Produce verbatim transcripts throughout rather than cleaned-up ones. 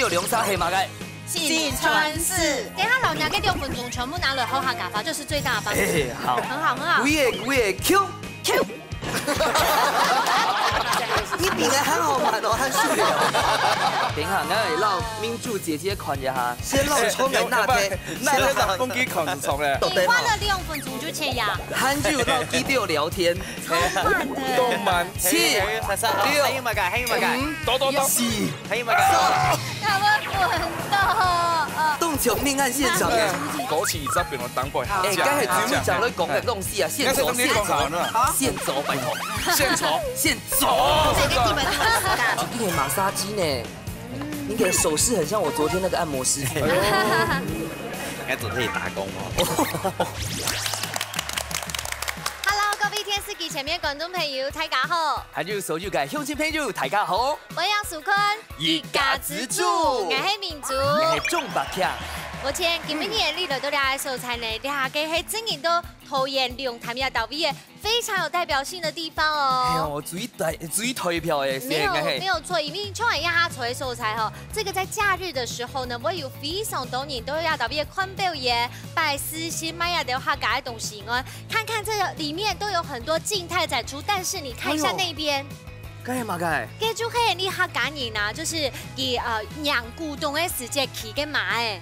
兩儕係麼个？新川市。等一下老娘這兩分鐘全部拿來學客家話，這是最大的幫助。哎，好。很好，很好。幾个，幾个，Q。Q。你比人還好玩哦，還輸了。等一下，𠊎來讓明珠姐姐看一下。先讓我充個那天，那天的風紀看是充的。你花了兩分鐘就這樣。還有讓佢兜聊天。 充滿的。充滿。七，六，還有麼个？還有麼个？五，多多多。四。還有麼个？他們奮鬥。當場命案現場。枸杞一隻變成當歸。哎，剛才節目講了講个東西啊，線索，線索，線索，拜託。線索，線索。一點馬殺雞呢，你的手勢很像我昨天那個按摩師。應該昨天也打工哦。 Hello，各位電視機前面觀眾朋友，大家好。還有所有个鄉親朋友，大家好。歡迎收看一家之煮，𠊎係明珠。𠊎係鍾伯強。目前今晡日你來到這个所在呢，這个係真正到桃園龍潭這搭位个非常有代表性的地方哦。哎喲，最代，最代表的是，沒有，哎。沒有錯，因為像𠊎這下坐个所在吼，這個在假日的時候呢，會有非常多人到這搭位看表演、拜四神、買一兜客家个東西哦。 看看這個裡面都有很多靜態展出，但是你看一下那邊，哎喲，該係麼个？該就係你客家人啊，就是佢，呃，養古董个時節騎个馬仔。哎喲。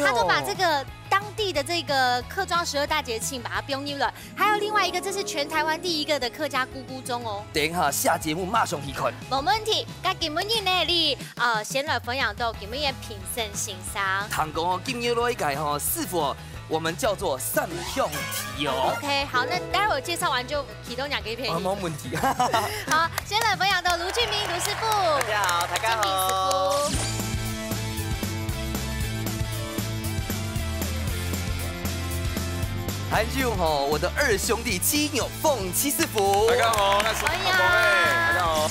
他都把這個當地的這個客庄十二大節慶把它標入了。還有另外一個，這是全台灣第一個的客家咕咕鐘哦。等一下下節目馬上去看。無問題，該今晡日呢，你，呃，先來分享到今晡日个評審先生。聽講哦，今日來个吼，師傅哦， 我們叫做三項題哦。OK，好，那待會兒介紹完就啟動兩個片。啊，沒問題。好，先來分享到盧俊明盧師傅。大家好，大家好。俊明師傅。還有吼，我的二兄弟七牛鳳七師傅。大家好，那是歡迎啊。大家好。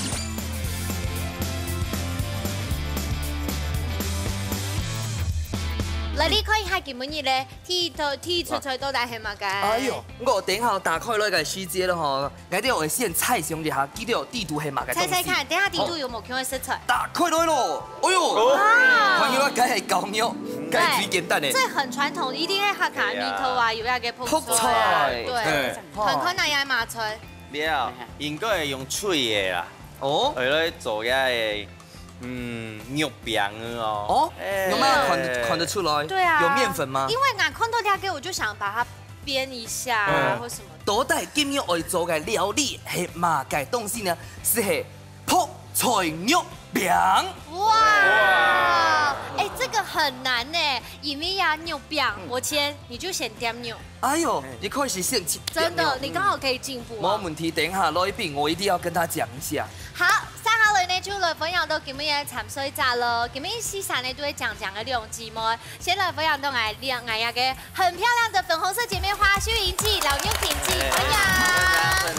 來，你看一下今晡日咧， 第一道，第一道菜到底係麼个？哎喲，𠊎等下打開來个時節了吼，𠊎兜會先猜想一下，佢兜底肚係麼个東西。猜猜看，等下底肚有無共樣个食材？哦，打開來咯！哎喲，哇！看起來該係絞肉，該係最簡單个。這很傳統，一定係客家面頭啊，有那個覆菜。覆菜。對，哎。看看哪樣麻菜。了，應該會用炊个啦。哦。會來做个 嗯，肉餅哦。哦，哎。有沒有看得，看得出來？對啊。有麵粉嗎？因為𠊎看到這個，我就想把它編一下啊，嗯。或什麼的。到底今日愛做个料理係麼个東西呢？係覆菜肉餅。哇！哇！哎，這個很難呢，因為啊，肉餅，嗯。我先，你就先點肉。 哎喲，哎。你開始先進，真的，有沒有？你剛好可以進步啊。沒問題，等一下來賓，我一定要跟他講一下。好，接下來呢，就來分享到今日个參賽者咯。今日四儕呢，都係靚靚个兩姊妹。先來分享到𠊎，𠊎這個很漂亮的粉紅色姐妹花，秀英姐、老玉婷姐，哎，歡迎。歡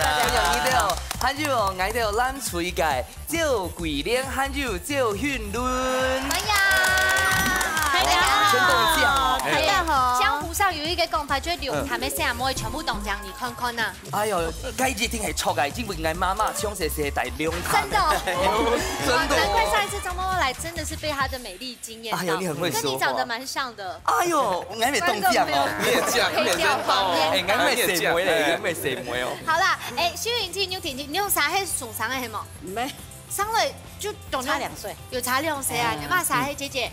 迎你兜。還有哦，𠊎兜有藍隊个 趙桂蓮還有趙訓倫。歡迎。大家好。全部都靚哦。大家好。江湖上有一個講法，就係龍潭个細妹全部當靚，你看看吶。哎喲，該一定係著个，因為𠊎媽媽從細細在龍潭。真的哦。真的哦。難怪上一次張媽媽來，真的是被她的美麗驚豔到。哎喲，你很會說話。跟你長得蠻像的。哎喲，𠊎也當靚哦。你也靚，你也靚哦。哎，𠊎也細妹咧，𠊎也細妹哦。好啦，哎，秀英姐、玉婷姐，你兩儕係上生个係無？ 毋係。生了就當差兩歲。有差兩歲啊，嗯。你嘛儕係姐姐？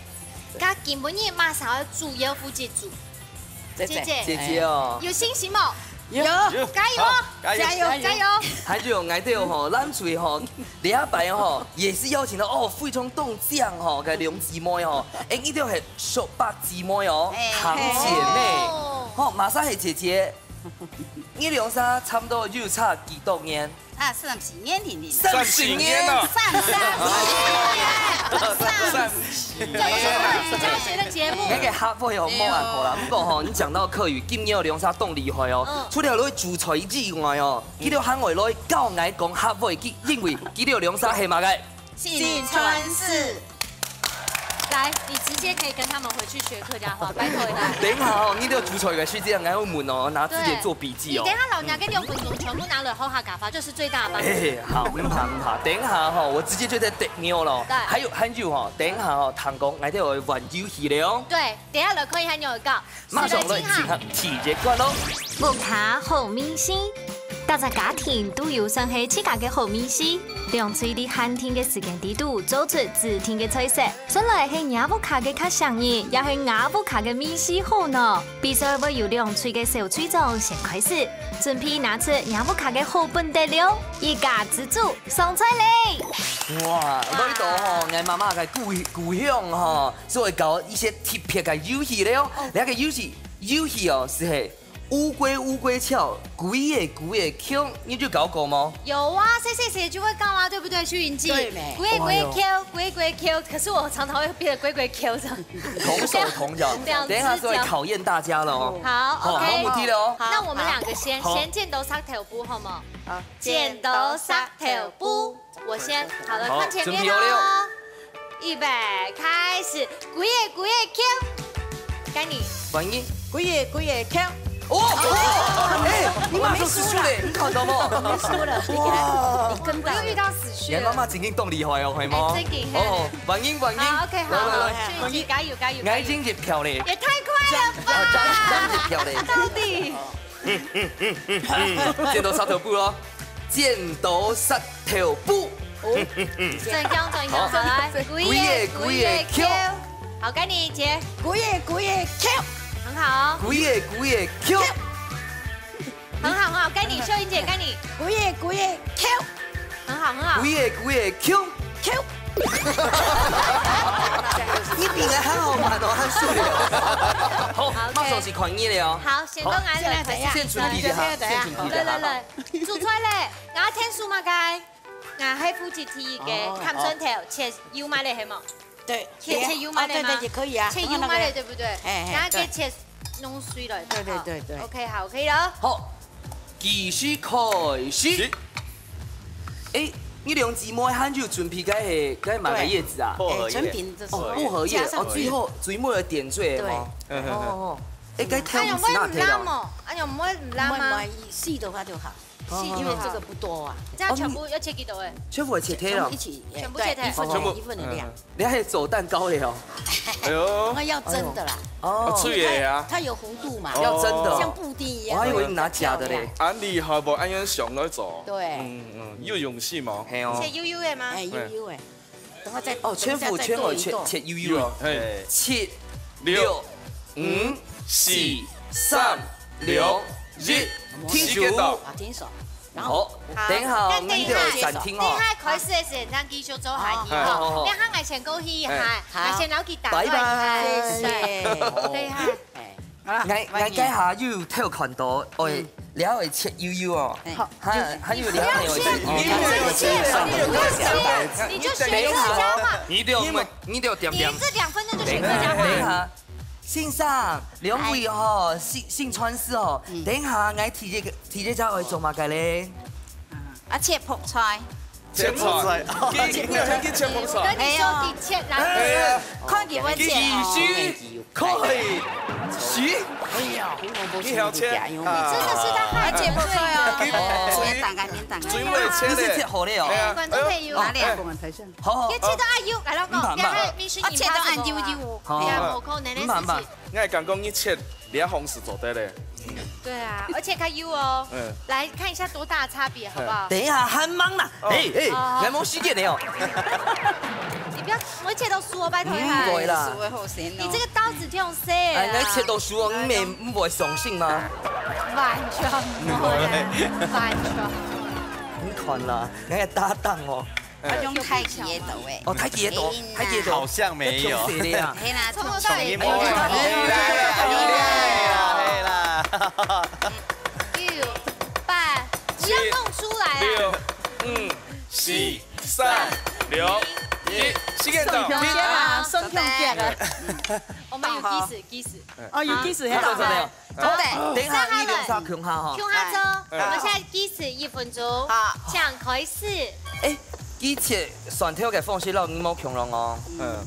該今晡日嘛儕會主要負責煮？姐姐。姐姐。姐姐哦。有信心無？有。有。加油哦！好，加油。加油，加油。加油。還有𠊎兜吼，藍隊吼，這擺吼，也是邀請到哦，非常當靚吼，个兩姊妹吼，哎，你兜係叔伯姊妹哦，哎。堂姐妹。哦。吼，嘛儕係姐姐？你兩儕差不多有差幾多年？ 啊，三十年定定。三十年啊！三十年！三十年！教學的節目。那個客話哦，無恁好啦。不過吼，你講到客語，今日兩儕當厲害哦。嗯。除了會煮菜之外哦，佢兜還會來教𠊎講客話，佢，因為佢兜兩儕係麼个？新川市。來，你直接可以跟他們回去學客家話，拜託一下。等一下哦，你都煮菜个時間，𠊎愛問哦，拿字典做筆記哦。對。你等一下摎人家个兩分鐘全部拿來學客家話，就是最大的幫助。哎，好，毋怕毋怕，等一下哈，我直接就在等你哦咯。對。還有還有哈，等一下哈，聽講，𠊎兜愛玩遊戲了哦。對，等一下來看一下你有搞。馬上來進行第一關咯。屋下好味緒，逐隻家庭都有算係自家个好味緒。兩隊在限定个時間裡肚做出指定个菜色，算來係若屋下个較上癮，也係吾屋下个味緒好呢？比賽會由兩隊个小隊長先開始，準備拿出若屋下个好本底料，一家之煮上菜咧！哇，來到吼，𠊎媽媽个故故鄉吼，所以搞一些特別个遊戲了哦。哦。這个遊戲遊戲哦，係係 烏龜烏龜跳，龜仔龜仔Q，你有搞過嗎？有啊，細細時就會搞啊，對不對，秀英姐？對咩？龜仔龜仔Q，哎喲。龜仔龜仔Q，可是我常常會變得龜龜Q這樣。同手同腳，兩隻腳。等一下是會考驗大家了哦。好，好，OK。好，問題了哦。好，那我們兩個先，好。先剪刀石頭布，好嗎？好。剪刀石頭布。 我先，好了，好，看前面哦。準備好了。預備，開始，龜仔，龜仔，Q。該你。歡迎。龜仔，龜仔，Q。哦，哦，哎，你馬上死去了，你看到嗎？我輸了，你給他，哇。你跟到了。我又遇到死去了。你媽媽真經當厲害哦，係嗎？哎，真經，嘿。哦，歡迎，歡迎。好，OK，好，來，來，來。好，好，好，加油，加油，加油。眼睛一瞟咧。也太快了吧！眼睛一瞟咧。到底。 剪刀石頭布咯，剪刀石頭布。哦，轉向，轉向，好。好，來，龜仔，龜仔，龜仔，Q。Q。好，該你，姐。龜仔，龜仔，Q。很好哦。龜仔，龜仔，Q。很好，很好，該你，秀英姐，該你。龜仔，龜仔，Q。 很好，很好。龜仔，龜仔，Q。Q。你比我還好玩哦，還輸了。好，OK。馬上是看你了哦。好，先講𠊎來，好，現在怎樣？先準備一下，現在怎樣？先準備一下。來，來，來，煮出來咧，𠊎愛添手麼个？𠊎係負責第一个，哦。砍蒜頭，切幼末咧，係無？ 對，切，切幼末个嗎？哦，對，對，也可以啊。切幼末个，那個，對不對？哎，哎，然後再切弄碎了。對。對，對，對，對。好，OK，好，可以了。好，計時開始。是。哎，你兩姊妹還有準備个係，个麼个葉子啊？對。薄荷葉。哎，純品這是。哦，薄荷葉，加上去。哦，最後，最尾个點綴个嗎？對。嗯，嗯，嗯。哦，哦。哎，該挑毋係那條啊。哎呀，我也毋辣嘛。哎呀，我也毋辣嘛。我們，我們細的話就好。 哦，因為這個不多啊。這樣全部要切幾多欸？全部切忒了。全部一起，全部切忒。對，一份的，全部，一份的量。嗯。你還做蛋糕了哦。哎喲。那要蒸的啦。哦。啊，脆的啊。它，它有弧度嘛。哦。要蒸的哦。像布丁一樣。我還以為你拿假的嘞。很漂亮。恁厲害無？恁樣想來做。對。嗯，嗯，有用心哦。嘿哦。切幼幼个嗎？哎，幼幼个。 等下再，哦，全部，等一下再剁一剁。全部切，切幼幼哦。有啊，嘿。七、六、六、五、四、三、兩、一，停手。時間到。啊，停手。然後，好，好，等一下哦，那等一下，𠊎等暫停哦。等一下開始个時間，咱繼續做下去哦。好，好，好。等一下，𠊎先過去一下，哎。好。𠊎先摎佢打斷一下。拜拜。謝謝。等一下。哎。 好啦，𠊎，𠊎該下又偷看到，哦，嗯。了會切幼幼哦。哎。還，還有了會切幼幼。你不要切，你不要切，你就學客家話。你就，你就點點。你這兩分鐘就學客家話。等一下，先生，兩位哦，姓，姓川字哦。嗯。等一下，𠊎第一个，第一隻愛做麼个咧？啊，切泡菜。 切菜，切菜。佢，佢，佢切泡菜。跟你說，哎呀。你切哪裡？哎呀。看佢會切哦。佢，佢，佢，哎呀，你好切。你真的是他害的，他切泡菜哦。佢，哦。面打開，面打開。水尾切的。你是切好的哦。哎呀。觀眾朋友。哎，哎。好，好。要切到恁幼，來，老公，毋怕，毋怕。不要害，明星你啊，切到恁幼幼。好，好。哎呀，無可能的事情。毋怕，毋怕。 𠊎感覺你切這方式做得咧。對啊，而且較幼哦。嗯。來看一下多大的差別，好不好？等一下，還吂啦。哦。哎，哎，哦。還無時間呢哦。你不要，我切到手哦，拜託一下。嗯，毋會啦。手會好先哦。你這個刀子這樣細啊。哎，你切到手哦，你毋會，毋會傷心嗎？完全毋會，完全。你看啦，你个搭檔哦。 啊，用太極个刀誒。哦，太極个刀，哎，太極个刀。好像沒有。用手的啊。嘿啦，從頭到尾沒有。哎呀，哎呀，哎呀。六、八，不要弄出來啊。六、五、四、三、兩、一，時間到。算痛啊，算痛啊。我們有計時，計時。哦，有計時，嘿。好，好，好。 好好，等一下，你兩儕共下吼。共下做，哎。我們現在計時一分鐘，好。請開始。哎，佢切蒜頭个方式，摎你無共樣哦。嗯。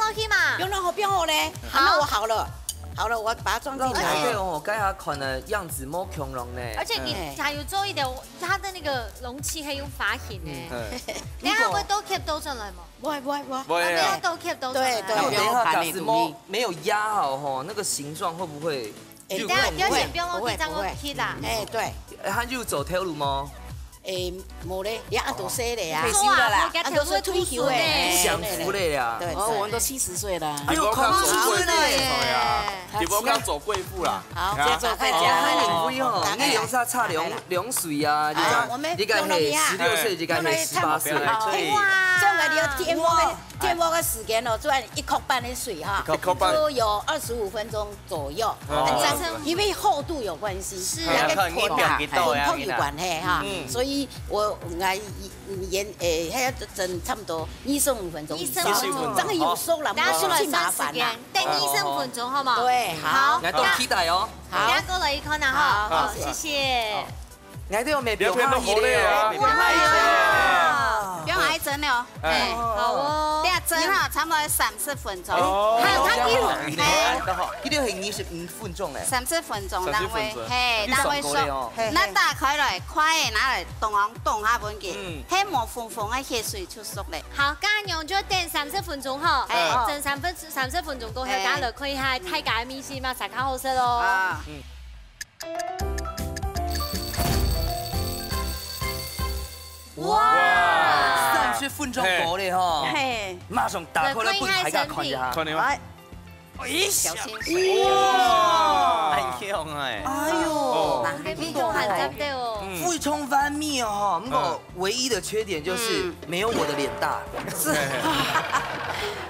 落去嘛。不用弄好，不用好嘞。好，那我好了，好了，我把它装进来。老师，對哦，該下看个樣子無共樣呢。而且你還有做一點，它的那個容器還有發型呢。嗯。等下會倒吸倒出來嗎？不會，不會，不會。不會啊。那要倒吸倒出來。對，對。那我等一下假使沒，沒有壓好吼，那個形狀會不會 哎，等下，表姐，不用，不會，你這樣不會。去啦。哎，對。哎，他就走頭路嗎？哎，無咧，你按都說咧啊。退休了啦。按都是退休的，哎，想福利啊。對，哦，我們都七十歲了。哎呦，你不要看走貴婦，看走貴婦啦。好，啊，再做，再做。哦，那你不用，打開來。你兩三差兩，兩歲啊，你看，啊，我們你看，嘿，十六歲，你看，嘿，十八歲。好，哇。這樣你要添我們，添我个時間哦，做一角半的水哈，一角半。就有二十五分鐘 左右，哦。很長，因為厚度有關係，是。那個捆啊，捆扣有關係哈，嗯。所以我，我原，誒，還要蒸差不多二十五分鐘以上，二十五分鐘。這樣有收了，不要去麻煩啦。等二十五分鐘，好嗎？對，好。好。來，多期待哦。好。等下過來一看啊，哈。好，好，謝謝。 𠊎兜有咩表演好咧啊？哇！表演還真的哦。哎，好哦。對啊，蒸哈，差不多三十分鐘。哦，還有較久。哎，一定係二十五分鐘咧。三十分鐘，三十分鐘。然後，嘿，你上過咧哦。然後說，那打開來，筷仔拿來，咚咚咚下分佢，嗯。嘿，無紅紅个血水就熟咧。好，恁樣就等三十分鐘吼，哎。蒸三分，三十分鐘過後，哎。大家來看一下，大家个味緒嘛，啥較好食咯。啊。嗯。 哇！三十分鐘過咧吼，嘿。馬上打開來分大家看一下。看到嗎？哎，哎呀，小心水。哇！很香哎。哎呦，哦。這味道還真的哦。嗯。非常完美哦，不過唯一的缺點就是嗯。沒有我的臉大。是。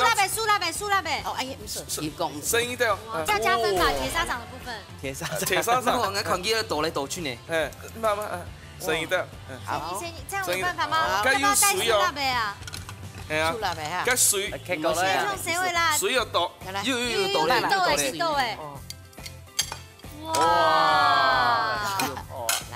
手辣个，手辣个，手辣个。哦，哎呀，毋係，佢講毋係。深一點，嗯。要加分吧，哦。鐵砂掌的部分。鐵砂掌。鐵砂掌。我看佢倒來倒去呢。哎，慢慢，哎，深一點。嗯。好。先，先，這樣有辦法嗎？好。要不要帶手辣个啊？哎呀，手辣个哈。該水，該口了呀。用誰會辣？水要倒，來，來。又，又，又倒了，又倒了，又倒了。又倒了。哦。 哇！哦，來。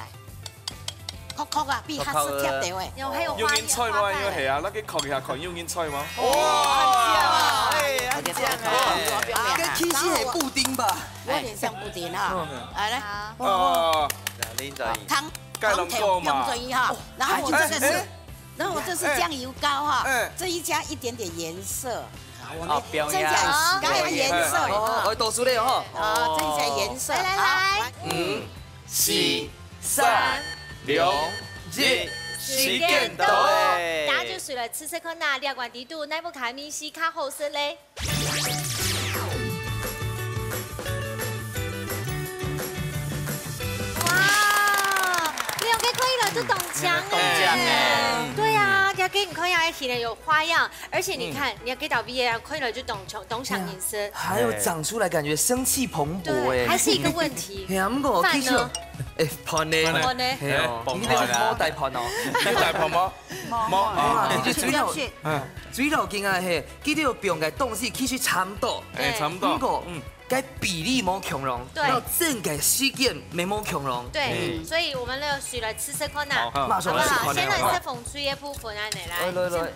硞硞啊，比較適合的喂。有，還有花，有人菜嗎？花瓣。因為係啊，該個硞一下看，有人菜嗎？哇！哇！哎，很香哎。該其實係布丁吧？有點像布丁哈。嗯。來，來。好。哦。湯，該攏夠嘛。湯頭放注意哈，然後我這個是，哎，哎。 然後這是醬油膏哈，哎。這一加一點點顏色。好，我們哦，表揚。增加，加一點顏色。哦，我倒出來哦。啊，增加顏色。來，來，來。好，五、四、三、兩、一，時間到。大家就隨來試試看啊，這款底肚哪一款味緒較好食咧？ 哇，兩個看起來都當強哎。當強哎。對啊，這個你看起來有花樣，而且你看，嗯。你看這道味啊，看起來就當強，當強顏色。還有長出來感覺生氣蓬勃哎。對，還是一個問題。係啊，毋過其實，飯呢？哎，飯呢？飯呢？係哦，哎，你這是無帶飯哦。有帶飯嗎？無，無。哇，你就主要，嗯。主要緊啊，嘿，佢兜放个東西其實差毋多。哎，差毋多。毋過，嗯。 該比例無共樣，對。到蒸个時間也無共樣。對，嗯。所以我們那個水來試試看吶，好，好。馬上來試看吶。好不好？先來試紅水的部分，恁呢，來。來，來，來。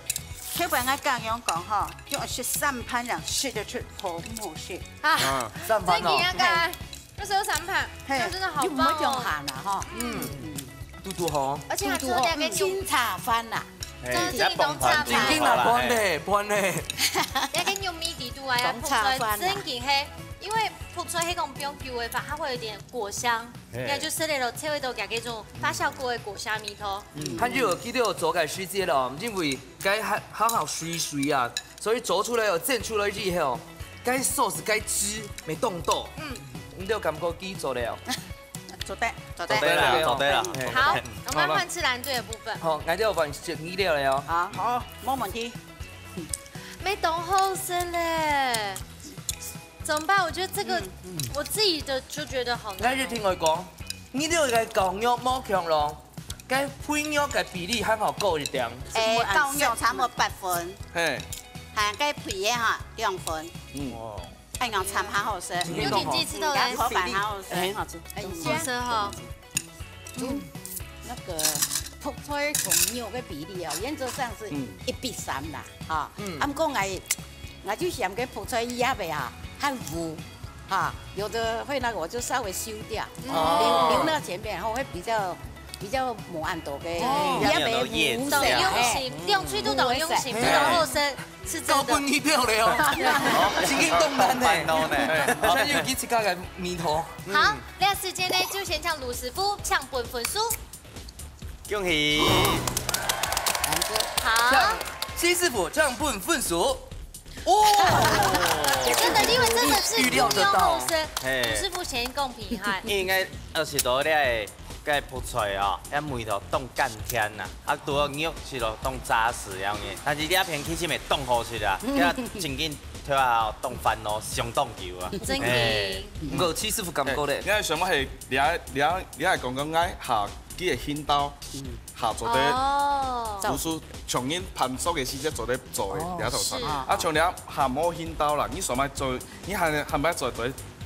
這邊𠊎恁樣講吼，就係三盤人食得出好毋好食。啊，啊。三盤哦。真的啊，那時候三盤，嘿，那真的好棒哦。又毋會這樣鹹啦，吼。嗯。 堵堵好。而且佢做這個用，嗯，清茶飯啦。哎，真的是一種茶飯。正經啊，飯呢，飯呢。這個用米底肚啊，當茶飯啦。烰出來正經係，因為烰出來係講放久个話，它會有點果香，哎。應該就係那種，就會有這種發酵過的果香味道。嗯，還有佢兜做个時節咯，因為該還，還好水水啊， 所以做出來哦，蒸出來以後，該sauce、該汁無當多。嗯。你兜感覺佢做得哦？做得，做得。做得啦，做得啦。嘿。好，我們換次藍隊的部分。好，𠊎兜換食材料了哦。好，好，無問題。沒當好食咧，怎麼辦？我覺得這個，嗯，嗯。我自己的就覺得好難哦。𠊎就聽佢講，你兜个絞肉無共樣，該肥肉个比例還好高一點。誒，絞肉差不多八分。嘿。 還該肥个哈，兩分。嗯。哦。太阳参还好吃，你有听见吃到的口感还好吃。很好吃。好吃哈。那个覆菜同肉的比例哦，原则上是一比三啦，哈。啊，毋过我我就嫌个覆菜葉的啊，很糊，哈，有的会那个我就稍微修掉，留留那前面，然后会比较比较无恁多个哦叶的有叶子糊色，当用哎心，用喙都当用心，不然后生是真的。高分一票了哦，已经动单呢，烦恼呢。现在有几自家个迷途。好，这时间呢，就先请卢师傅抢分分数。恭喜！好，谢师傅，这样分分数。哦，真的，因为真的是预料得到不用后生，嘿不是付钱公平哈。应该二十多个个覆菜哦，遐味道当甘甜呐，啊，拄好肉是咯当扎实样个，但是這片其實也當好食啊，這正經頭下當煩惱相當久啊。真嘿的。毋过谢师傅感觉咧，你看什么系，你还你还你还讲讲，哎，下几个行道，下做得哦，读书，从人探索个时节做得做个，哦你头上是啊，从你下冇行道啦，你上摆做，你还还没做做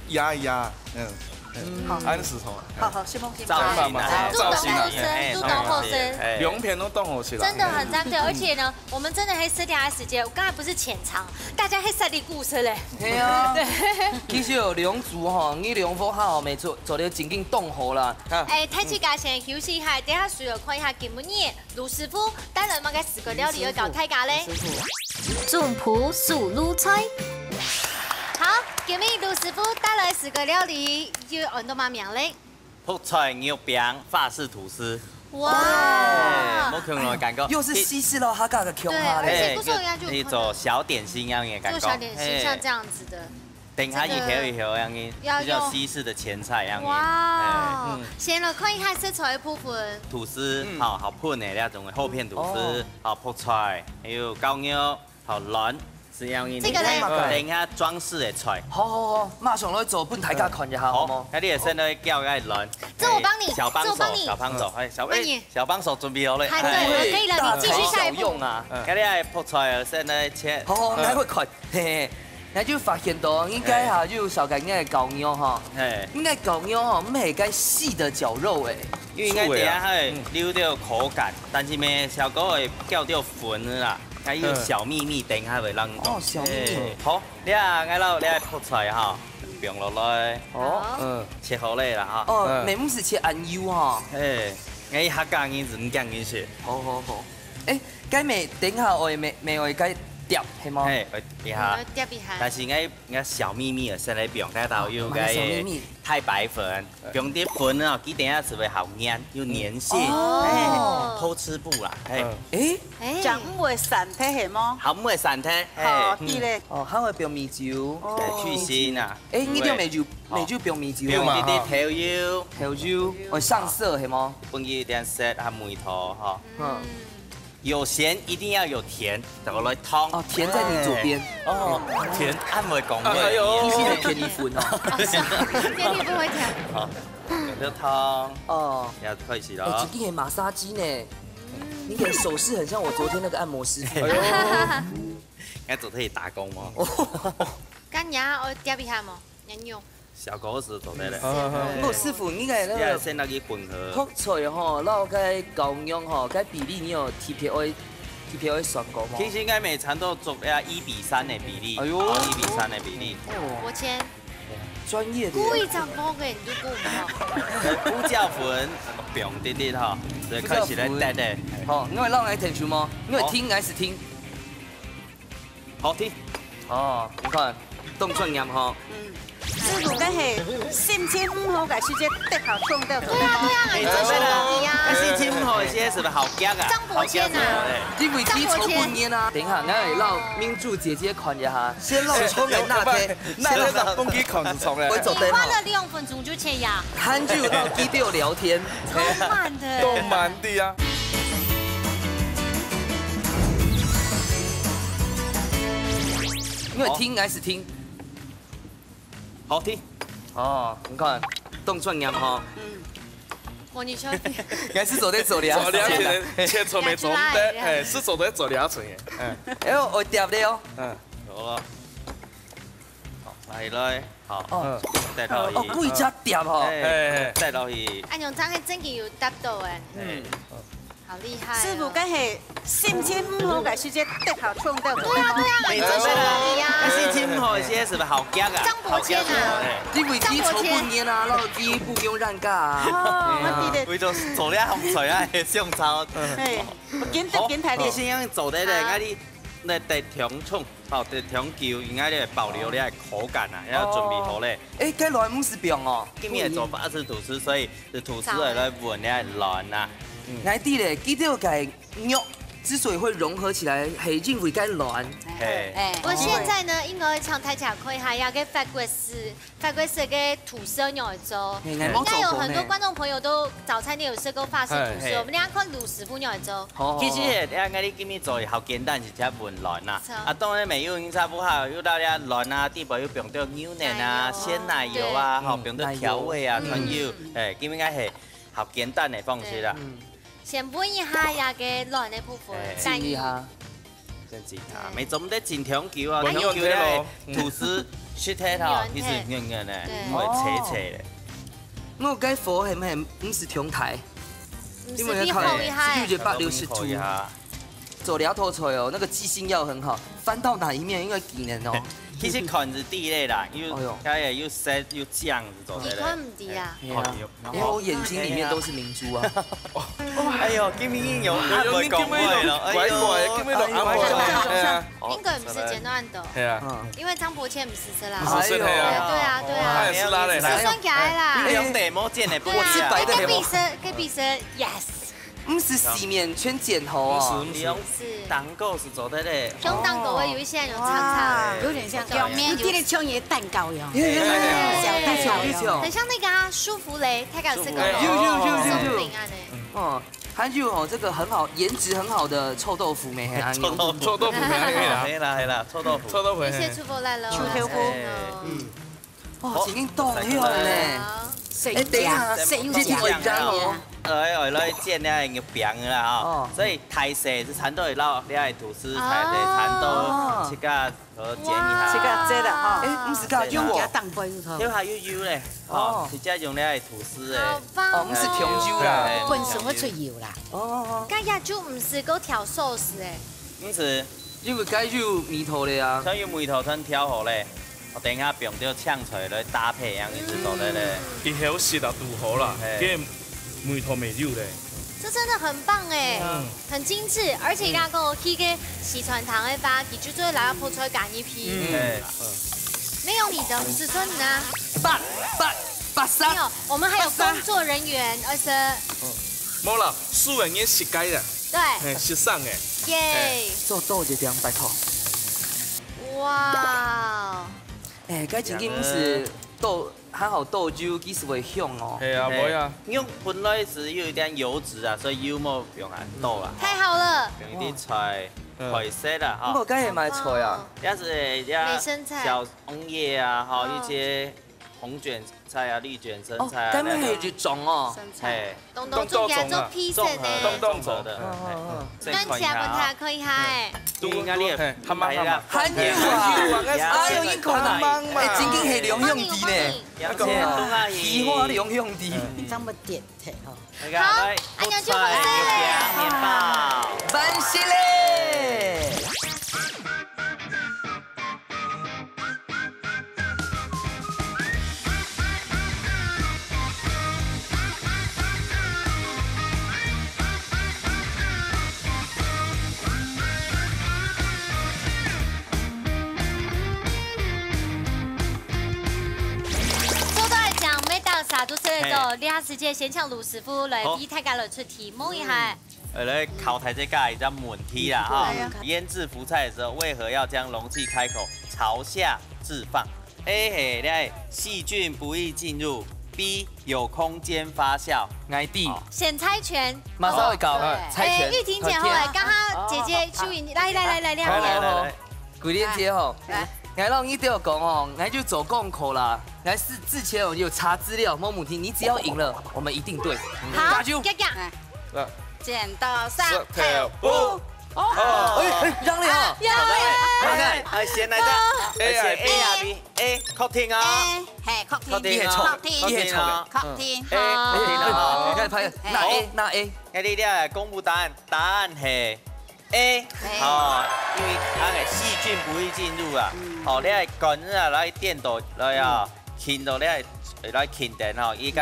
压一压，嗯，嗯，安是错。好好，先放心。造型啊，都懂后造型啊，生，都懂后生。哎两片都当好吃啦。真的很赞，对，而且呢，我们真的还剩下时间，我刚才不是浅尝，大家还塞里顾生嘞。系啊，其实有两组吼，你两组好，没错，做得正经当好啦。哎，太气家先休息一下，等一下随后看一下今晡日卢师傅带来么个四个料理要教大家嘞。总铺素卤菜。好，今晡日卢师傅带来四个料理，又安到么名嘞？覆菜肉餅、法式吐司，哎，哇没，看过感觉，又是西式咯，哈嘎个对，穷哈而且嘞。不错，人家就你做小点心一样的感觉，做小点心，嘿像这样子的。等一下一条一条样的，要比较西式的前菜样的。哇哎，先来看一下色彩的部分。吐司，好好喷的那种厚片吐司，好覆菜，还有高牛，好卵，是样的。这个嘞等一下装饰的菜。好好好，马上来做，分大家看一下，好好冇？，那你也先来叫个卵。这我帮你小帮手，这我帮你小帮手，哎，小那你哎，小帮手准备好了。看对了，可以了，你继续下一步。好，那你来覆菜，现在切。好好，来会看，嘿嘿，那就发现到应该哈，就有小个应该高牛哈，哎，应该高牛哈，毋系该细的绞肉哎，因为应该等一下还留到口感，但是咩，效果会掉掉粉的啦，还有小秘密，等一下会让你懂。哦小秘密哎好，你啊，我老你覆菜哈，放落来，哦，好嗯，切好了啦哈。哦，嗯你毋是切恁幼哈，哎，哎，客家人是唔讲人是，好好好，哎，该没等一下我也没没有该掉，系吗？哎，一下要，掉一下。但是应该应该小秘密啊，先来放，那到有个哦小秘密太白粉，放点粉啊，佢等下是会好黏，有黏性，哦哎，偷吃步啦，哎，哎，哎，这样毋会散忒系无？好，毋会散忒，好，哎，对咧。哦，还会放米酒，哎，去腥啊，哎，你就米酒米酒放米酒，放一点豆油，豆油，哦，上色系吗？分佢一点色和味道哈。嗯，有咸一定要有甜，然后来汤。哦，甜在你左边，哦，甜，俺会讲哎呦你是甜甜粉哦，哦，是啊，甜甜不会甜。有个汤，哦，要开始哎，了这。个很马杀鸡呢，你的手势很像我昨天那个按摩师傅。哎呦，应该做可以打工吗？干娘，我掉一下嘛，娘用。小狗屎做得了。不过师傅，你应该那个要先那个混合。覆菜吼，然后该高粱吼，该比例你有特别会特别会算过吗？其实应该每餐都做要一比三的比例，哎呦哦，一比三的比例。我先专业的。故意这样包给你就过不好。胡椒粉，放滴滴哈，所以开始来带的。好，你会让来点球吗？你会听还是听？好听。哦，你看，动作严哈。师傅，但是心情毋好个时节，得好痛到。对啊，对啊，你做什么呀？但是听好一些是不是好讲啊？张伯谦啊好讲啊哎因为你抽不烟啊。等一下，我要让明珠姐姐看一下，先让我抽个那天，那那那蹦迪看是从来我。走你灯哈花。了两分钟就切呀，很久到低调聊天，超慢的。都蛮的啊。因为听还是听。好听。哦，你看，动作严哈。我你说还是走得走的啊。做两层，切出没做两层的，哎，是做得做两层耶。嗯哎呦，我掉了哦。嗯，有了。來來，好，哦。再倒去。哦，幾隻碟哦。哎，嘿，嘿。再倒去。哎，用這樣正經有答到哎，嗯。哎。好厲害哦。師傅，該係心情毋好个時節，特效衝到。對啊，對啊，你準備了。對啊。那心情毋好的時節是不是好驚啊？張伯謙啊。好驚啊，哎。因為佢抽本煙啊，然後佢不用讓價啊。哦，哎呀，我記得。為著做了紅菜啊，相差。嘿，緊得緊大力。好，你先用做得嘞，好。啊你那得調重。 哦，對，長久應該咧保留這口感啊，要準備好咧。哦。哎，該卵毋使放哦。今日个做法係吐司，所以係吐司來來搵這卵啊。嗯。𠊎知咧，佢兜个肉之所以會融合起來，係因為該卵。嘿。哎。不過現在呢，應該請大家看一下，這個法國式，法國式个吐司愛仰般做。嘿，𠊎無做過呢。應該有很多觀眾朋友都早餐店有吃過法式吐司，嘿。我們等一下看盧師傅仰般做。 好，好，好。其實咧，你今日做好簡單，一隻搵卵啦。好。啊，當然沒有因為不好，有到這卵啊，底部有放到牛奶啊、哎喲。鮮奶油啊，嗯。吼，放到調味啊，奶油。全有。嗯。哎，今日應該係好簡單个方式啦。對。嗯。先搵一下這個卵个部分，哎。蛋液。浸一下。 先浸下，嗯。毋做毋得浸長久啊，毋用忒咯。長久咧，嗯。吐司食忒吼，軟忒。其實軟軟个，對。毋會脆脆个。哦。該火係毋係毋使忒大？毋使，因為要看，比火厲害。六百六十度。小火烤一下。做這道菜哦，那個記性要很好，翻到哪一面應該記得哦。其實看係知个啦，有，哎喲。該个有色有醬 做得咧。你看毋知啊？哎呀，哦，有。因為我眼睛裡面都是明珠啊。哎喲，今日有，有，有，會講話了，哎喲。怪怪，今日都暗晡，哎呀。應該毋係簡單个。係啊。嗯。因為張伯謙毋係啦。毋係，係啊。對啊，對啊。哎喲。係啦咧。係算起來啦。你兩塊毛錢个不一樣。對啊。我吃白的。哎，該比賽，該比賽，yes。 毋使洗面全剪好哦。毋使，毋使。是。蛋糕係做得咧。像蛋糕个有一些人有長長。哇。有點像表面有，有點像一個蛋糕一樣。有，有，有，有，有。小蛋糕一樣。有，有，有。很像那個啊，舒芙蕾，大家有吃過嗎？舒芙蕾。有，有，有，有，有。鬆餅啊呢。哦，還有哦，這個很好，顏值很好的臭豆腐咩？嘿啊，臭豆腐。臭豆腐咩？嘿啦，嘿啦，臭豆腐。臭豆腐，嘿。一些出不來了，臭豆腐。哎，嗯。 哇，已經凍了呢。好。哎，等一下，先用醬哦。哎，哎，來煎了个餅啦哈。哦。所以大細係差不多會落，你愛吐司大細差不多，哦。切个，呃，煎一下。切个切了哈。哎，毋係加油哦。用加蛋白是頭。有還有油咧，哦。哦，直接用你愛吐司个。好棒哦。哦，毋係香油啦。哎，本身會出油啦。哦，哦，哦。該也就毋使過調sauce哎。毋使。因為該有味道咧啊。像有味道，全調好咧。 我等一下放兜青菜來搭配，恁樣就做得咧。嗯。佢好食啊，堵好啦，嗯，嘿。佢味道沒有咧。這真的很棒哎，嗯。很精緻，而且剛剛我去个西餐廳个話，佢就做得拿泡菜加入去。嗯。嘿。沒有你的，不是說你呢？八，八，八三。沒有，我們還有工作人員，而且無啦，素人也食該个。對。嘿，食生个。耶。嘿。做多一點，拜託。哇。 哎，該正經毋係倒，還好倒油，其實會香哦。係啊，嘿，會啊。肉本來係有一點油脂啊，所以油無用恁多啦。太好了。用一滴菜，嗯。配色啦，哈。毋過該係麼个菜啊？哦。也係，也，美生菜。小紅葉啊，哈，哦。一些紅捲菜啊、綠捲生菜啊，哦，該乜係一種哦。那種。生菜。嘿。 東東種起來做披薩呢。綜合，綜合的，哦，哦，哦。嘿，嘿。所以看一下啊。端起來分大家看一下，哎。嗯。你應該你也，嘿，還蠻，還蠻。還有啊。還有啊，該是，哎喲，你看啊，還蠻嘛。哎，正經係兩兄弟呢。幫你，幫你。而且都還，奇花兩兄弟。嗯。你這麼點頭哦。那個，好，來，阿娘就好勢。面包。完成咧。 做到來講，每道啥都食得到，嘿。這下時間先請盧師傅來，好。為大家來出題目一下。嗯。 呃，來考大家一個問題啦，哈。嗯，對啊。醃製福菜的時候，為何要將容器開口朝下置放？A係咧，細菌不易進入；B，有空間發酵。𠊎知。哦。選猜拳。馬上會到，哦，對。猜拳。哎，玉婷姐好，好，甜啊。剛剛姐姐秀英，來，來，來，來，來，來，來，來。 桂蓮姐吼，來。𠊎摎你兜講吼，𠊎就做功課啦。𠊎係之前哦有查資料，無問題，你只要贏了，我們一定對。好，加油！遽遽。來。剪刀石頭布。哦，哎，哎，讓你哦。讓你。好的，哎，先來的，哎，A還是B？A，確定啊。A，嘿，確定。確定啊。確定。確定啊。確定。A，好。確定啊。你看，拍，那A，那A。哎，你這公布答案，答案係A。A。好，因為那個細菌不易進入啊。嗯。好，你愛管子啊，來電到，來啊。嗯。 近到咧，來近電吼，伊个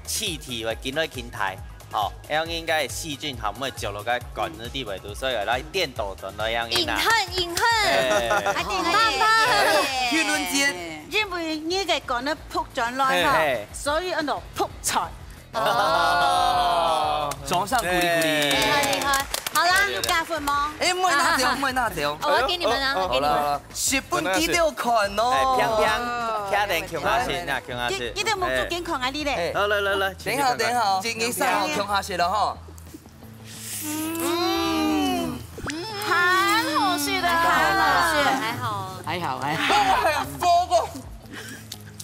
氣體會緊來緊大，吼，恁樣應該細菌含會著落个管子底位肚，所以來顛倒轉來恁樣啦。永恆，永恆。哎。啊，永恆，永恆。玉倫姐。因為你个管子仆轉來吼，嘿。所以安到仆菜。哦。掌聲鼓勵鼓勵。厲害，厲害。好啦。有加分嗎？哎，莫拿走，莫拿走。哦，我要給你們啊，哦，哦，給你們。好了，好了。 十分幾多款哦。哎，平平，哦。平平，共下食啊，共下食。記，記得目珠健康啊，你咧。哎。好，來，來，來，等一下，等一下哦，一二三哦，共下食了哈。嗯，還好食的，還好食。還好。還好，還好。哦，還有福哦。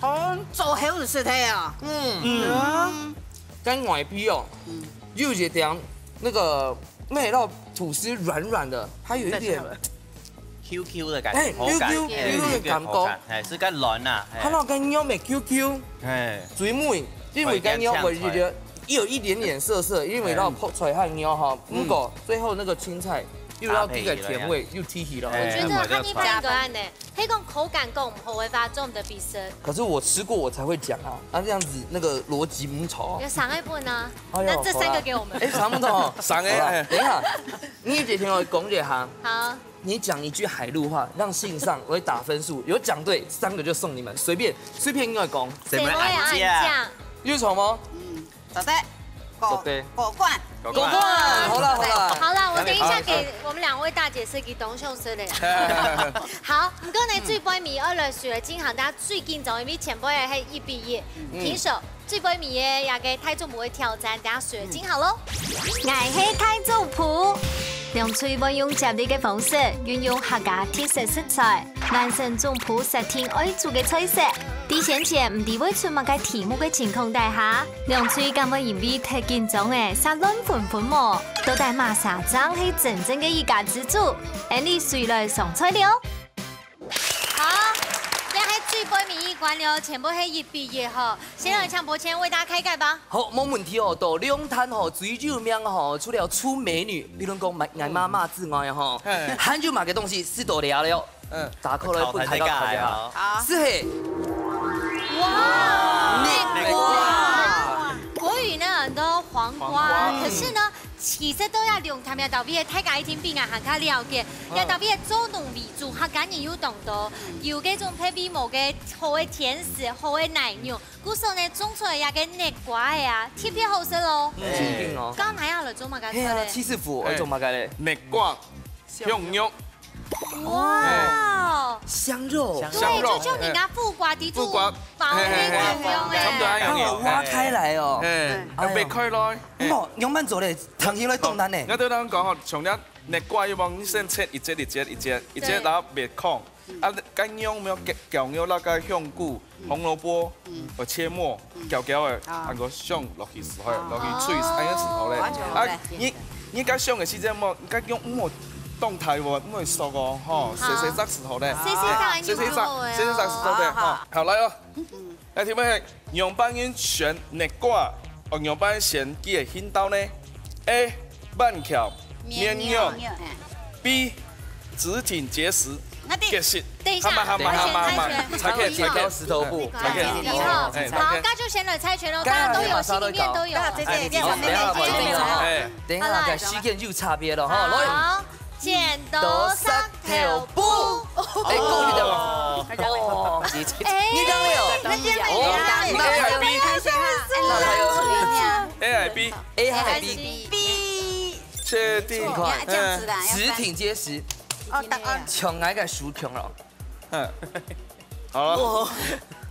哦，做好食的啊。嗯。嗯。跟外皮哦，嗯。有一點那個，那道吐司軟軟的，它有一點 Q Q的感覺，哎，口感，Q Q，哎，Q Q的感覺。口感，哎，係較軟啊，哎。看到該肉个Q Q，哎。最尾，因為該肉个，有一點點澀澀，因為那泡菜和肉哈，嗯。不過最後那個青菜又要這個甜味，搭配起來啊。又提起了。哎。我覺得它一般个恁呢，係講口感講毋好个話，做毋得比食。可是我吃過，我才會講啊，那這樣子那個邏輯毋錯。有三個分啊，哎呦，那這三個給我們。好啦。哎，差不多哦。三個，好啦，哎。等一下，你一定要講一下。好。 你講一句海陸話，讓信上我會打分數，有講對，三個就送你們，隨便，隨便你來講。什麼按鍵？有錯嗎？嗯，對不對？過，過關。過關。過關，好了，好了。好了，我等一下給我們兩位大姐設計東西之類。好，毋過呢，最尾尾二來水了，金行大家最緊張，因為前背還一比一，平手。 最尾尾个這個大總舖个挑戰，等下水晶好咯。𠊎係大總舖。兩隊會用接力个方式，運用客家特色食材，完成總舖設定愛煮个菜色。在先前毋知會出麼个題目个情況底下，兩隊敢會因為忒緊張而煞亂紛紛無？到底麼儕正係真正个一家之煮？𫣆俚隨來上菜了。 好，這係最尾尾一關了，全部係一比一吼。先來請伯謙為大家開蓋吧。好，無問題哦。到龍潭吼，最有名吼，除了出美女，比如講買，買媽媽之外吼，嘿。還有麼个東西食到了了？嗯。打開來分大家看一下。好。係嘿。哇，哇。國語呢，很多黃瓜，黃瓜。可是呢， 其實到這龍潭這位个大家一定比𠊎還較了解。嗯。這位个做農為主，客家人有當多，有該種特別無个好个甜食、好个奶油，故所呢，種出來這个竻瓜个啊，特別好食咯。嗯。正經哦。該拿來做麼个菜咧？係啊，徐師傅，愛做麼个咧？竻瓜，香肉。 哇，香肉。對，香肉。就像人家苦瓜在煮苦瓜，包那個香肉哎。嘿，嘿，嘿，差不多恁樣。哦，挖開來哦。嘿，嗯。哎喲。愛擘開來。哦，仰般做咧？燙起來當難呢。哦，𠊎對大家講吼，像這竻瓜有無？你先切一節一節一節，一節，對。然後搣空。嗯。啊，該肉有無？絞，絞肉那個香菇，嗯。紅蘿蔔，嗯。呃，切末，嗯。絞絞仔，啊。還有香落去時候，啊。落去炊，恁樣時候咧。哦，完全無。啊，你 你該香个時節莫，該肉莫當大碗，莫縮哦，吼，嗯。細細隻時候咧。好。細細隻，哎，細細隻，就好了。細細隻時候咧，好，好。吼。好，來哦。嗯。來，題目係，仰般人選竻瓜，哦，仰般選佢个形狀呢？A，彎翹，綿軟。綿軟。B，直挺結實。 結實。等一下，蛤蟆，蛤�蟆，蛤蟆，蛤蟆。猜拳，猜拳。剪刀石頭布。哎，猜拳。好，哎，猜拳。好，該就先來猜拳咯，大家都有，心裡面都有。哎，等一下，該時間有差別了哈，來。好，剪刀石頭布。哎，夠力的。哦，哎，你當了。哦，你看，你看，你看。那還有什麼？A還是B？A還是B？B。確定。你看，這樣子的，直挺結實。 哦，答案。像𠊎个手強咯。嗯。好了。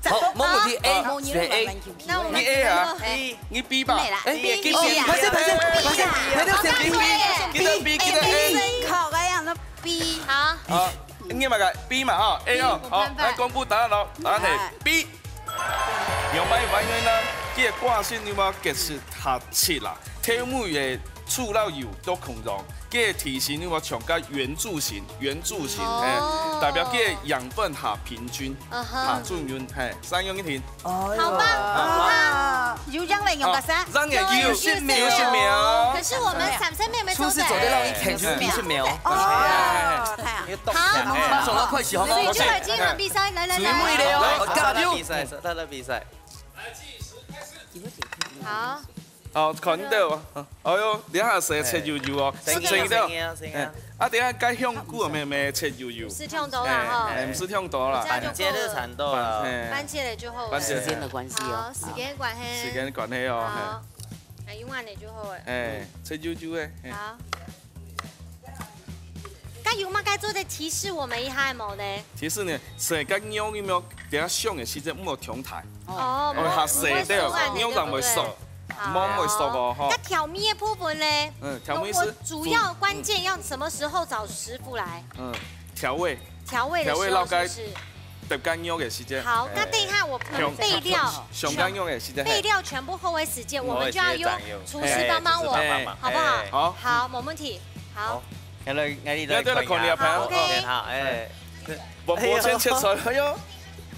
好，無問題，A，好。係A。那我們你A啊，哎。你B吧。哎，B，哦，拍手，拍手，拍手，拍手，先B。記得B，記得A。好，該樣，那B。好。好，你嘛个B嘛哈，A哦，好，來公布答案咯，答案係B。 仰般个原因呢？佢个瓜身有無結實較直啦，頭尾个處理有做空檔，个體型有無像个圓柱形，圓柱形，哦。嘿，代表个養分較平均，嗯哼。較均勻，嘿，三樣一體。哎喲。好棒，啊。有樣个用个啥？哦，樣个有，有十秒。有十秒。可是我們三生妹妹做得。廚師做得讓你看出九十秒。哦，太好。好。馬上來開始，好嗎？所以這個今晚比賽，來，來，來。最尾了哦，加油！他的比賽，他的比賽。好。 哦，看到啊。哎喲，這下係切幼幼哦，係，係，係，係啊，係啊。哎，啊，等下該香菇啊，妹妹切幼幼。毋使忒多啦，吼。哎，哎，毋使忒多啦。這樣就夠了。番茄就差不多了。哎。番茄了就好了。番茄。時間的關係哦。好，時間關係。時間關係哦，好。哎，用完了就好了。哎，切幼幼个，哎。好。該有麼个做得提示我們一下無呢？提示呢，係該肉有無？等下上个時節毋好忒大。哦，哦，較細，對，毋會熟啊，肉人會熟。對不對？ 好。無會熟哦，吼。該調味个部分呢？嗯，調味係我，我主要關鍵要什麼時候找師傅來？嗯，調味。調味的時候是不是？調味落該，得該肉个時間。好，哎。該等一下我們備料，上，上該肉个時間，嘿。備料全部好个時間，我們就要由廚師幫幫我，哎，廚師幫忙。好不好？哎。好。好，無問題。好。好，來，來，來，來，來，看一下。好，OK。好，哎。 無，無先切出來，哎喲，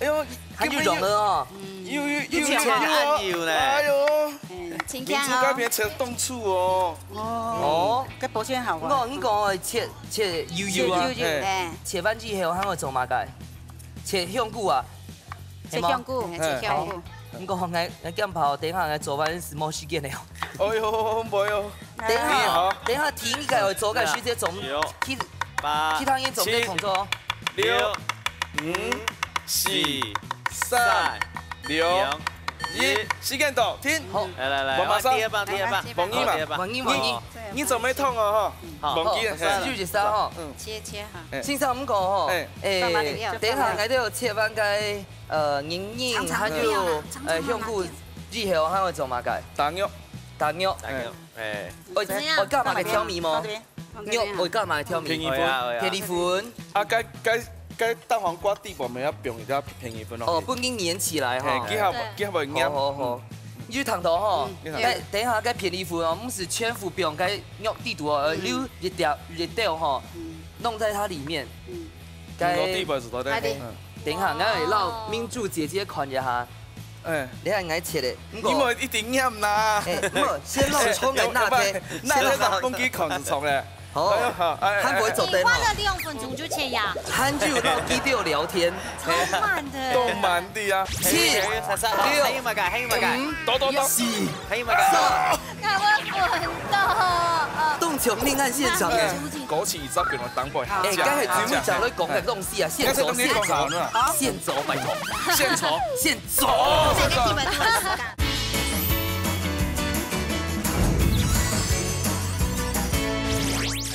哎喲，還有肉了哦。有，有，有，有切有哦，有呢。哎喲，嗯，請看哦。明珠該片切當粗哦。哦，該保鮮好啊。我，你講哦，切，切幼幼啊，切幼幼，嘿。哎。切完之後，還會做麼个？切香菇啊，切香菇，係無？嘿，切香菇。好。你講，𠊎，𠊎驚怕，等下𠊎做完係無時間了。哎喲，毋會哦。 等下，你好。等下，第一個愛做个時間總，有。其，八，其他人總得動作哦。七，六，五，四，三，兩，一，時間到，停。好。來，來，來，我馬上。第二棒，第二棒。王姨嘛，好，第二棒。王姨，王姨。哦。你，你準備動哦，哈。好，王姨，好，嘿。四九一三哈。嗯。切，切哈。哎。先生，毋過吼，哎。哎，放哪裡？等下，𠊎兜切完該，呃，銀銀，長長的，還有，長長的，呃，香菇，以後還會做麼个？打肉。打肉。打肉。哎。 哎。會，怎麼樣？會加麼个調味無？放這邊，放這邊哈。肉會加麼个調味？片栗粉。會啊，會啊。片栗粉。啊，該，該，該蛋黃瓜底部，𠊎愛放一點片栗粉落去。哦，分佢黏起來哈。嘿，結合，對。結合會黏。好，好，好。嗯。你就聽到吼，嗯。等，等一下該片栗粉哦，毋係全部放該肉底肚哦，嗯。留一點，一點吼，嗯。弄在它裡面。嗯。該，你落底部係到底？哎，對。嗯。等一下，𠊎愛讓明珠姐姐看一下。 哎。你看𠊎切个，毋過，你莫一直黏啦。哎，毋，先讓蔥來拿開，哎，先讓，拿開，分佢看就著咧。好，哎喲，好，哎，哎，還毋會做得吼。你花了兩分鐘就切呀。還有老弟都有聊天。超慢的。都慢的啊。七，哎，哎，哎，還有麼个？還有麼个？嗯，多，多，多。四，還有麼个？三。該𠊎分到，呃，東京命案現場哎。枸杞一隻，給我當歸。哎，剛才節目講了講个東西啊，線索，線索，線索，拜託。 獻醜，獻醜。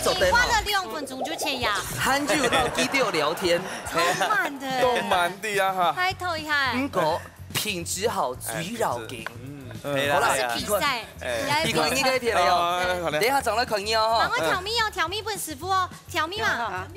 做得吼。你花了兩分鐘就切呀。還有老弟都有聊天。超慢的。都慢的啊哈。拜託一下。毋過品質好，最要緊。嗯，嗯。好啦，可以啦，可以啦。比賽，哎。比賽應該甜了喲。好，好，好，好。等一下轉來看你哦，哈。趕快調味哦，調味分師傅哦，調味嘛。啊，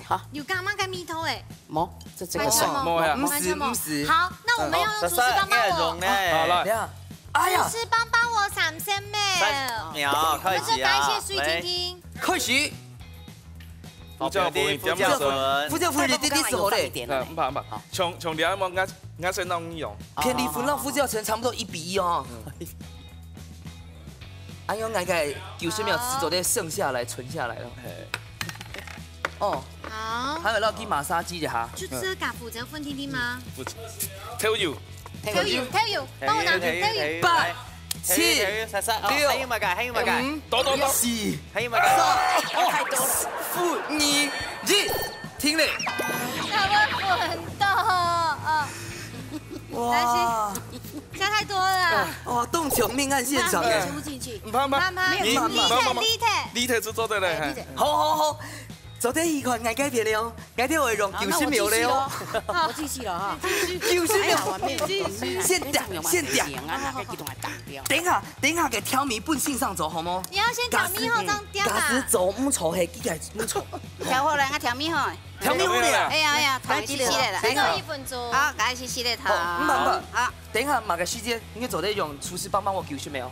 好。有加麼个味道誒？ 無，這，這個算。完全無，無呀。完全無。毋係，毋係。好，那我們要用廚師幫幫我。哦，好，來。等一下。哎呀。廚師幫幫我三十秒。三十秒，開始啊。我們就改一些水晶晶。來。開始。胡椒粉，胡椒粉。胡椒粉，你，你是好嘞。哎，毋怕，毋怕。好。像，像你恁樣，𠊎，𠊎先讓你用。片栗粉摎胡椒粉差不多一比一哦。嗯。 哎喲，𠊎个九十秒製作的剩下來，存下來了。嘿。哦，好。還有要去馬殺雞的哈。就這個負責分定定嗎？不，豆油。豆油，豆油，幫我拿豆油。八，七，六，還有麼个？還有麼个？五，多，多，多。四，還有麼个？三，哦，太多了。五，二，一，停了。那我滾到，哦。哇。但是 加太多了啦。哦，東京命案現場哎。煮進去。毋怕，毋怕。毋怕，毋怕。你，你，你，你，你，你，你做得嘞，哎，你，嘿。好，好，好。做得一款，𠊎改變了，𠊎就會用九十秒了哦。好，那我繼續咯。我繼續了哈。九十秒。哎呀，我沒有，沒有，沒有。現點，現點。等一下，等一下个調味分先生做好無？你要先調味好，這樣點啊。假使，假使做毋錯，嘿，佢个毋錯。調好了，𠊎調味好。 調味好了。哎呀，哎呀，頭洗洗了啦。等一下。還有一分鐘。好，趕緊洗洗了頭。好，毋怕，毋怕。好。等一下，麼个時間，你做得用廚師幫幫我九十秒。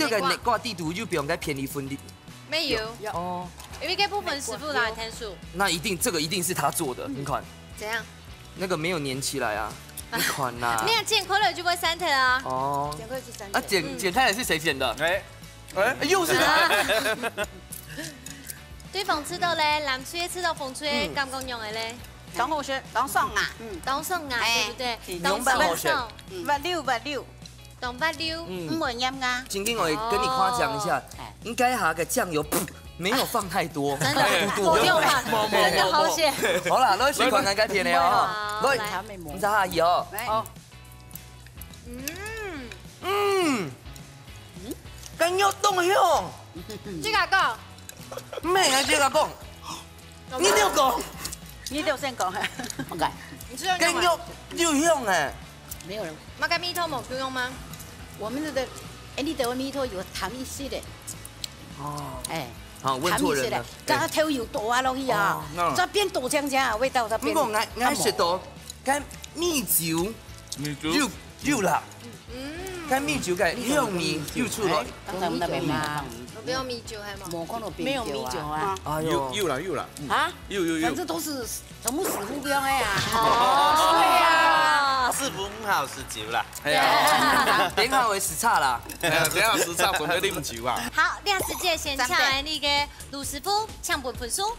个你掛地圖就比人家便宜分的。沒有，哦，因為這部分師傅來天數，那一定這個一定是他做的，你看怎樣？那個沒有粘起來啊。你看呐。你看剪開了就會散忒啊。哦。剪開就散忒。啊，剪，嗯。剪開來是誰剪的？哎，哎。又是他。啊。對方試著咧，藍隊試著紅隊，嗯。感覺仰仔咧？當好食，當爽啊。嗯。當爽啊，哎。對不對？是。當爽。當滑溜，滑溜。當滑溜。嗯。毋會黏牙。今天我也跟你誇獎一下，哦。哎。應該哈个醬油，噗，沒有放太多。真的，太多。我沒有放，沒有，沒有，真的好險。沒有，沒有。好啦，來，先看看該片的哦。好，來，來。你知道阿姨哦。來。哦。 嗯。嗯。嗯？感覺當香。自家講。毋係，自家講。你都講。你都先講。OK。你知道幹嘛？感覺又香哎。沒有了。那個味道無共樣嗎？我們的，哎，你的味道有淡一些的。哦。哎，好，問錯人了。淡一些的，剛剛頭油倒啊落去啊，哦，那這邊倒香香啊，味道這邊。不過，𠊎，𠊎食到 該米酒，米酒。有，有啦。嗯。該米酒个香味又出來。哎，剛才我們那邊沒有放米酒。我不要米酒，還嗎？沒看到米酒啊。沒有米酒啊。哎喲。有，有啦，有啦。啊？有，有，有。反正都是全部師傅標的啊。哦。對啊。師傅毋好食酒啦。哎呀，等一下會食茶啦。哎呀，等一下食茶準備啉酒啊。好，這時間先請那個盧師傅請分分數。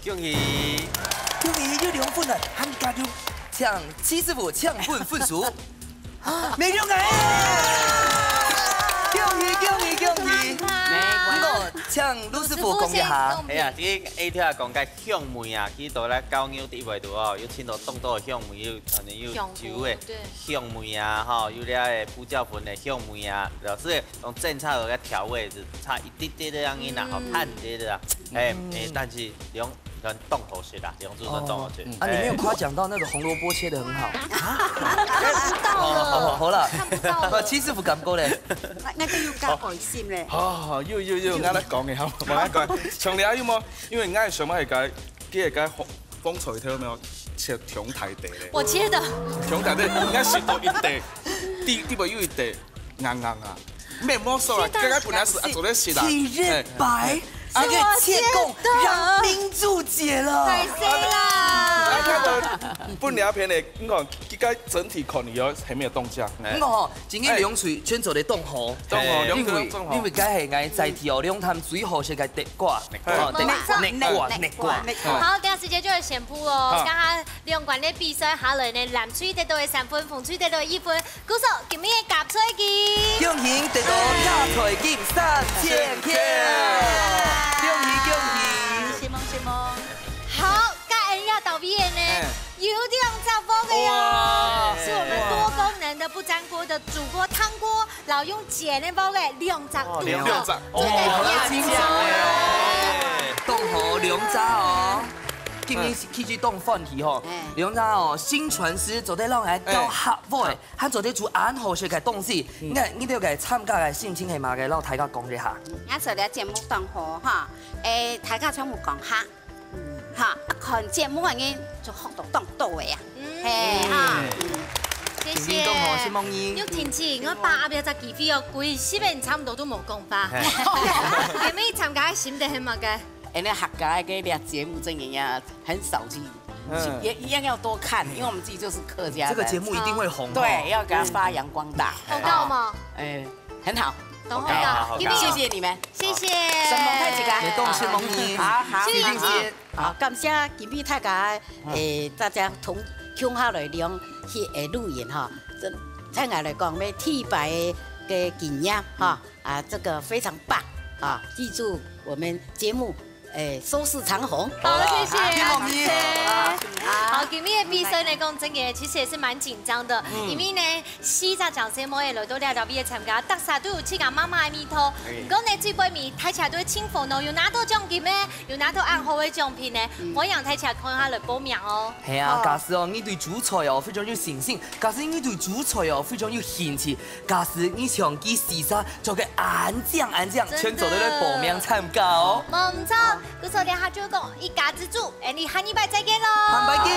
恭喜！恭喜又兩分了，還加油！請徐師傅請分分數。沒有哎！恭喜恭喜恭喜！不過請盧師傅講一下。哎呀，這個A條講个香味啊，佢到來高牛地位度哦，有聽到當多香味，有可能有酒的香味啊，吼，有這个胡椒粉的香味啊，老師用正常个調味是差一滴滴的樣音啦，吼，淡滴的啦，哎，哎，但是兩 算當好食啦，兩組算當好食。哦，啊，你沒有誇獎到那個紅蘿蔔切得很好。看不到了。哦，好了。看不到了。不，其實不敢講嘞。那，那個又加愛心嘞。好，好，好，有，有，有，𠊎來講个，好，𠊎來講。像你還有無？因為𠊎想愛个，佢个紅，紅菜頭有沒有切長大塊嘞？我切的。長大塊，應該食到一塊，底，底部有一塊。 硬硬啊，面膜手啊，剛剛本來是啊，做得食啦。體驗白，哎，哎。啊，這個切工讓明珠姐了。太衰啦！來看到本條片的，你看，這個整體看以後還沒有動價。哎。你看吼，今天兩隊全做得動吼。動吼，哎。兩隊動吼。因為，因為該係𠊎在地哦，兩隊最好食个地瓜。地瓜，哦，地瓜，地瓜，地瓜。地瓜。好，這樣時間就會宣布哦。好。剛剛兩關的比賽下來呢，藍隊得到个三分，紅隊得到个一分。 故所，今日个加菜金。恭喜得到加菜金三千塊。恭喜恭喜！承蒙承蒙。好，該恁樣到位个呢，哎。有兩隻屋个哦，哇。是我們多功能的不粘鍋的煮鍋湯鍋，然後用煎个屋个兩隻哦，兩隻。哦，這個很精彩哦。當好兩隻哦。今日其實當歡喜吼，哎。兩隻哦，薪傳師做得落來教客話。哎。 還做得煮恁好食个東西，嗯。你，你兜个參加个心情係麼个？摎大家講一下。嗯，𠊎做這節目當好哈，誒，大家全部講客，嗯。哈，看節目个人就學到當多个啊，嗯。嘿哈。嗯。謝謝。今天當好，承蒙你。玉婷姐，𠊎把握這隻機會哦，規十年差不多都無講話。嘿。有沒有參加个心得係麼个？ 恁樣客家个這節目真的也很少去，嗯。也，也要多看，因為我們自己就是客家人。這個節目一定會紅哦。對，要給它發揚光大。紅到嗎？哎，很好。當好。好，好，好，謝謝你們。謝謝。承蒙大家。也當承蒙你。好，好。謝謝你。好，感謝今日大家，誒，大家同，共下來聊，去，誒，露營哈。這，對𠊎來講，𠊎第一擺个經驗哈。 啊，這個非常棒啊！記住我們節目，誒，收視長紅。好，謝謝。好，謝謝。好，今日个比賽呢，講真个，其實也是蠻緊張的，嗯。因為呢，四隻掌聲妹也來到這條位參加，大家都有自家媽媽个味道。哎。毋過呢，最尾面大家都會幸福哦，有拿到獎金咩？有拿到恁好个獎品呢，嗯。歡迎大家看下來報名哦。係啊，好。假使哦，你對煮菜哦非常有信心，假使你對煮菜哦非常有興趣， 假使你想佢試下，做个恁靚恁靚，真的。全做得來報名參加哦。無毋著，故所這下就講一家之煮，𠊎俚下禮拜再見囉。下禮拜見。